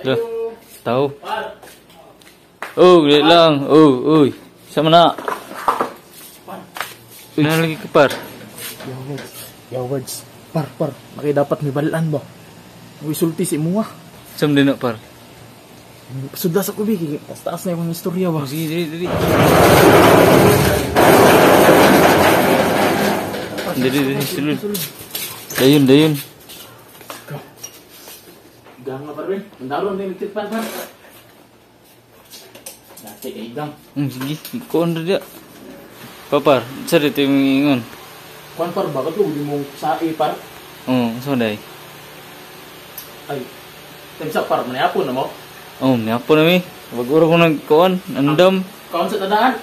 Lah. Tao. Oh, dili lang. Oh, uy. Sama na. Uy, nalagi ka par. Yo, words. Par, par. Maki dapat may balaan ba? May sulti si imuha. Sam din na par. Pasudla sa kubi. Taas taas na yung istorya ba? Oh, sige, dili, dili. Dili, dili, sulod. Dayon, dayon. Gang nga par, Ben. Mandaron din nagtitpan par. Dati kay gang. Sige, kuon ra dia. Papar, sa dito yung ingon. Kuan par ba kato di mong sae par? Oh, so day. Ay. Timsa par manayapon na mo. Oh, niapon na mi. Wag ura ko nagkuon, andam. Kaon sa tadaan.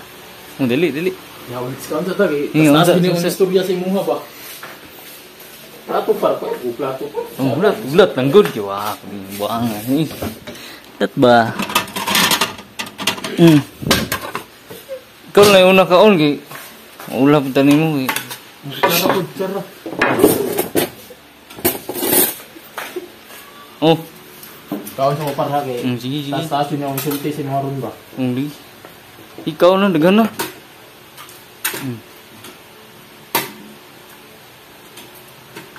Oh, dili, dili. Ya, ulit kaon sa tagi. Ingon, Taas din yung unsa- istorya sa imuha ba? Plato par ko, oh, plato. Oh, ulat, ulat lang good. Wah, buang eh. Tat ba? Ikaw na yung una kaon kay. Maula pa tani mo kay. Tsara po, tsara. Oh, Kaon sa ko par ha kay. Sige, sige. Taas taas din yung sulti sa imuha ron ba? Oh, di. Ikaw na daghan na.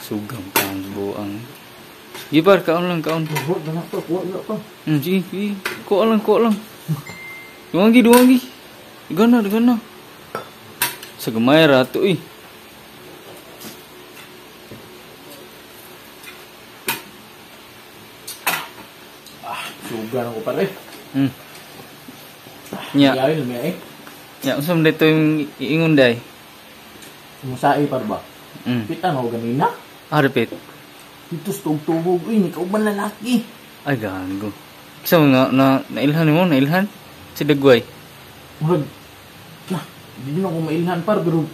Sugam kaon buang. Sige par, kaon lang, kaon. Buhok na pa, kuha na pa. Sige, sige. Kuha lang, kuha lang. Duwanggi, duwanggi. Daghan na, daghan na. Sa gamay ra to eh. Suga na ko par eh. Nya, Yain na eh. nya unsa man dito yung iingon day? Musae par ba? Kita na ko ganina. Ah, repeat. Dito sa tugtubog, uy, ni kauban lalaki. Ay, gago. Isa mo na, na, nailhan mo, nailhan? Si Dagway. Murag, na, di na ako mailhan par, pero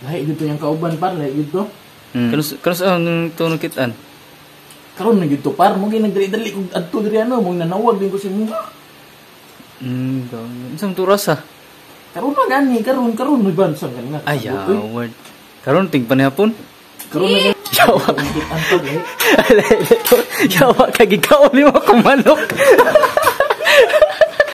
lahi dito yung kauban par, lahi dito. Kanus ang tunukitan? Karon na dito par, mo nagdali-dali kog adto diri ano, mo nanawag din ko si muha. Gago. Unsa man turas ah? Karon na gani, karon karon may bansan kanina. Ay, award. Karon ting panihapon? Karon na gani. Yawa. Kitan par, eh. Yawa kay gikaon nimo kumanok.